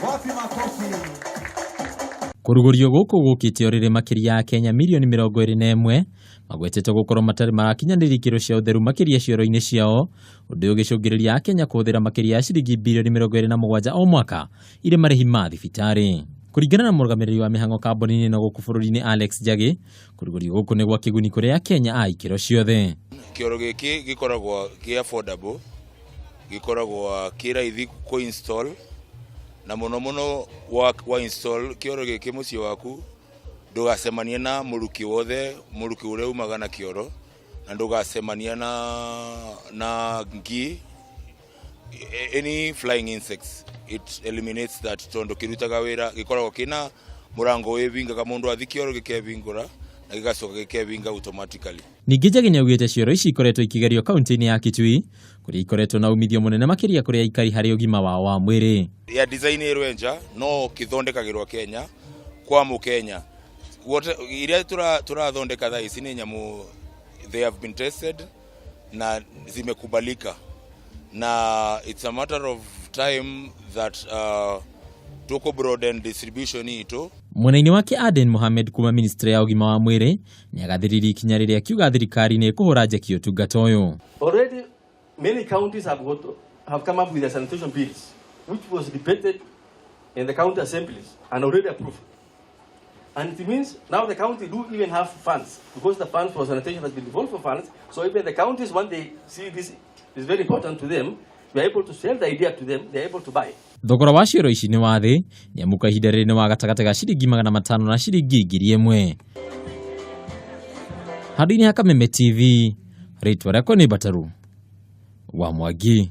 Wapi makofi? Kũrugũrio gũkũ gũkĩte o rĩrĩ makĩria ya Kenya mirioni 21 magwetetwo gũkorwo matarĩ marakinyanĩria ikĩro cia ũtheru makĩria cioro-inĩ ciao, ũndũ ũyũ ũgĩcũngĩrĩria Akenya kũhũthĩra makĩria ya ciringi birioni 27 o mwaka irĩ marĩhi ma thibitarĩ. Kũringana na mũrũgamĩrĩri wa mĩhang'o kambuni-inĩ ĩno gũkũ bũrũri-inĩ Alex Njagĩ, kũrugũrio gũkũ nĩ gwa kĩguni kũrĩ Akenya a ikĩro ciothe. Kĩoro gĩkĩ gĩkoragwo kĩ affordable, gĩkoragwo kĩ raithi kũ install na mũno mũno wa install kĩoro gĩkĩ mũciĩ waku ndũgacemanie na mũrukĩ wothe, mũrukĩ ũrĩa umaga na kĩoro, na ndũgacemania na ngi, any flying insects. It eliminates that tondũ kĩrutaga wĩra, gĩkoragwo kĩna mũrango wĩvingaga, mũndũ athi kĩoro gĩkevingũra na gĩgacoka gĩkevinga automatically. Ningĩ Njagĩ nĩaugĩte cioro ici ikoretwo ikĩgerio kaunti-inĩ ya Kitui kũrĩa ikoretwo na umithio mũnene makĩria kũrĩ aikari harĩ ũgima wao wa mwĩrĩ. Ya design ĩrwe nja no kĩthondekagĩrwo Kenya kwa mũkenya. Iria tũrathondeka thaa ici nĩ nyamũ they have been tested na zimekubalika, na it's a matter of time that tuko broaden distribution itũ. Mwena-inĩ wake Aden Mohamed kuma ministry ya ũgima wa mwĩrĩ nĩagathĩrĩirie ikinya rĩrĩa akiuga thirikari nĩ ĩkũhũra njeki ũtungata ũyũ. Already many counties have come up with their sanitation bills, which was debated in the county assemblies and already approved. And it means now the county do even have funds, because the fund for sanitation has been devolved for funds. So even the counties, when they see this is very important to them, we are able to sell the idea to them, they are able to buy. Thogora wa cioro ici nĩ wa thĩ nĩamu kwa ihinda rĩrĩ nĩ wa gatagatĩ ga ciringi 500 na ciringi 1000. Handũ-inĩ ha Kameme TV, rĩtwa rĩakwa nĩ Mbataru wa Mwangi.